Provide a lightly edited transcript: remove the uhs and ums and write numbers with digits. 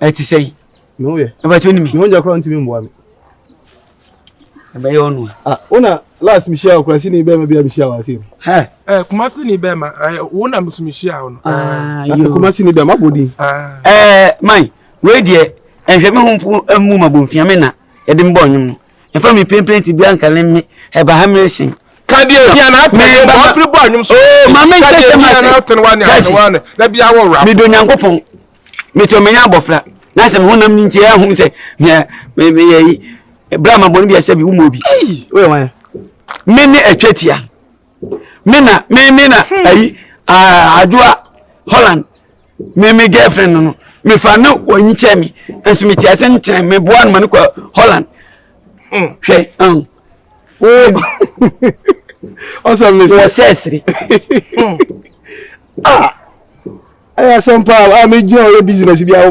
Ɛte sɛn? Me ho yɛ. Ɛbɛkyɛ wonim me. Me ho ngya koraa ntumi mboa me. Ɛbɛyɛ ɔno a. Ah, wo na last mehyia wo kurasi ni bɛrima bi a mehyia wɔ ase mu. Hɛ. Eh, Kumasi ni bɛrima, eh, wo na meso mehyia wo no. Ah, yo. Kumasi ni bɛrima, abɔ din. Ah. Eh, man, wei deɛ, ɛnhwɛ me ho mfo mu ma bɔmfia me na yɛde me bɔ nnwom no. Ɛmfa me pempen ti bia nkane me, ɛba ha me sen. Ka deɛ ehia na atene Me ma ba- ɔfiri bɔ anwom so. Oh, ma me Ka deɛ nkyerɛkyerɛ ehia m'ase. na atene wa ne Kasi. atene wa ne na bia wɔ rap. Medɔ Nyankopɔn. Mete ɔmenya abɔfra. Na sɛ me honam ni nti ɛhom sɛ me me me yɛ yi. Bra ma bɔne bi ɛsɛ bi wumɔ bi. Woyɛ wan? Me ne atwa tia. Me na me me na hmm. ayi adwoa Holland me me girlfriend no no. Me fa no wɔnyi kyɛ me. Nso me tia sɛ nkyerɛ me boa no ma no kɔ Holland. Hmm. Hwɛ ɛn. Wo ɔsɛ me sɛ. Wɔ sɛ ɛsere. Ah. Ɛyɛ asɛm paa a megyina ɔyɛ business bi a